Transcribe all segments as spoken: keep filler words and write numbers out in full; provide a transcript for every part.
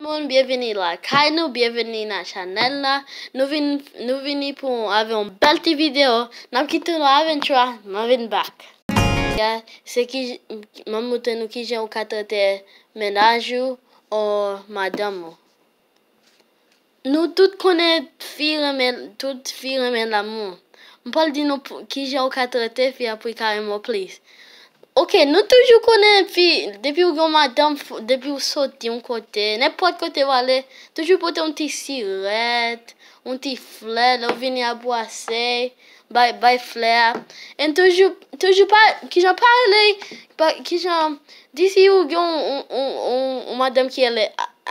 Moun, byenvini lakay nou, byenvini nan chanèl la. Nou vin, nou vini pou avè yon bèl ti videyo. N ap kite nou avè n chwa, mwen vin back. Ya, se ki, mwen montre nou kijan ou ka trete mennaj ou, o madanm ou. Nou tout konnen fi renmen, tout fi renmen lanmou. M pral di nou pou, kijan ou ka trete fi a pou l ka renmen w plis. Oke, nou toujou konnen fi, depi ou gen yon madanm, depi ou soti yon kote, nenpòt kote w ale, toujou pote yon ti sirèt, yon ti flè, lè w vini a bwase, bay, bay flè a. E toujou, toujou pa, kijan pa rele, pa, kijan, di si ou gen yon, yon, yon, yon, yon madanm ki rele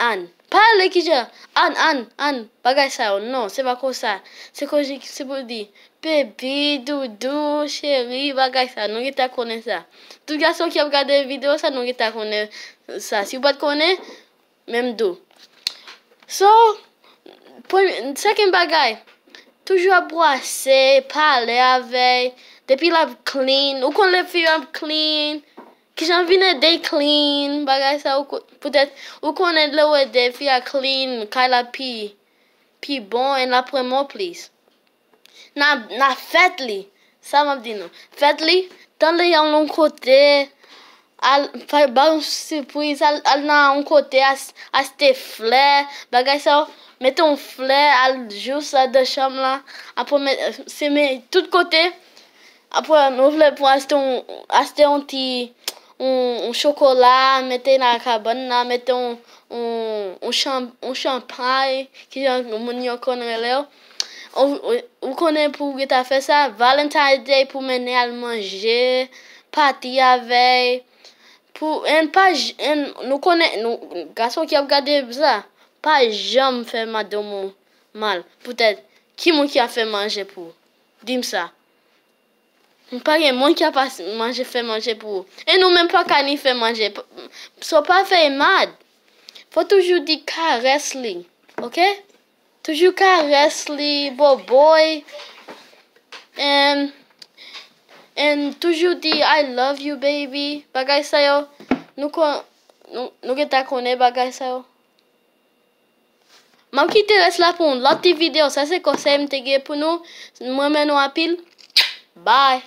Ann. Pa rele kijan, Ann, Ann, Ann, bagay sa yo, non, se pa konsa. Se konsa, se pou di, baby, doudou, cheri, bagay sa, nou gentan konnen sa. Tout gason ki ap gade videyo sa, nou gentan konnen sa. Si w pa t konnen, menm dou. So, premye, second bagay, toujou ap bwase, pale avè l, depi l ap clean, ou konn lè fi ap clean, kijan vin ede l clean, bagay sa, ou ko-, poutèt, ou konnen lè w ede fi a clean, kay la pi, pi bon, e l ap renmen w plis. N a, n a fèt li. Sa m ap di nou. Fèt li, tann li al yon kote, al, fè, ba yon sipriz, al, al nan yon kote, as-, achte flè, bagay sa yo, mete yon flè, al jous anndan chanm lan, apre met, seme tout kote, apre nou vle pou achte yon, achte yon ti, yon, yon chokola, mete nan kabann nan, mete yon, yon, yon chan-, yon chanpay, kijan moun yo konn rele yo. Ou, ou, ou konnen pou w gentan fè sa, Valentine's Day pou mennen al manje, pati avè l, pou, and pa j-, and nou konnen, nou, gason ki ap gade sa, pa janm fè madanm ou mal. Poutèt, ki moun ki ap fè manje pou ou? Di m sa. Pa gen moun ki ap as-, manje, fè manje pou ou. E nou menm pa ka ni fè manje. P-, so pa fè l mal. Fò toujou di karès li, oke? Toujou karès li, boboy. And, and toujou di, "I love you, baby." Bagay sa yo, nou kon-, nou, nou gentan konnen bagay sa yo. M ap kite rès la pou yon lòt ti videyo. Sa se konsèy m te gen pou nou. M renmen nou anpil. Bye.